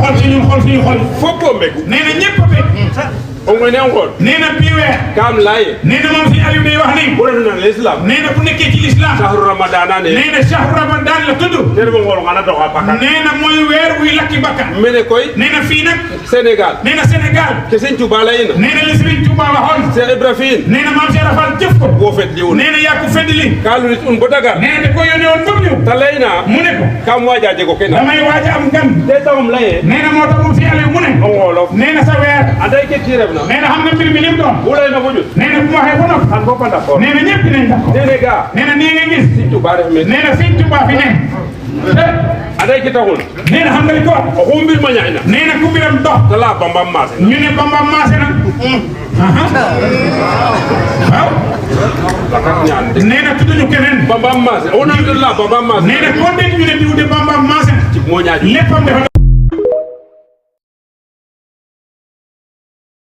xool ci ñun xool suñu xol foppo mbegu nee na ñëpp a bég o ngoy ne ngol nee na bii weer kam laye nee na moom si Aliou day wax ni bu na l'islam nee na bu nekkee ci l'islam shahru ramadana ne nee na shahru ramadan la tudd tere bo ngol ngana doxa bakkan nee na mooy weer wuy lakki bakkan mene koy nee na fii nag Sénégal nee na Sénégal ke Sëñ Tuubaa layina nee na li Sëriñ Tuubaa waxoon Cheikh Ibrahim nee na maam Cheikh Rafal jëf ko wo fet liwun nee na yaa ko feddli kalulit un bo Dakar nee na da ko yónnee woon ba mu ñëw ta layna mu ne ko kam waja jego kena damay waaj a am gan te tawum laye nee na moo tax moom si Aliou mu ne o ngolof nee na sa weer anday ke ci refna nee na xam nga mbir mi lim doon bu lay na ko jut nee na bu ma waxee ba noppi an foppa d'accord nee na ñëpp dinañ d'accord Sénégal nee na nii nga gis Sëñ Tuubaa ref men nee na Sëriñ Tuubaa fi ne anday ke taxul nee na xam nga li ko wax o xumbir ma ñaxina nee na ku biram dox ta la bambam maase ñu ne Bamba maase na waaw lakat ñaan de nee na tudduñu keneen bambam maase o na la bambam maase nee na koo dégg ñu ne diw de Bamba maase na mo ñaaju léppam dafa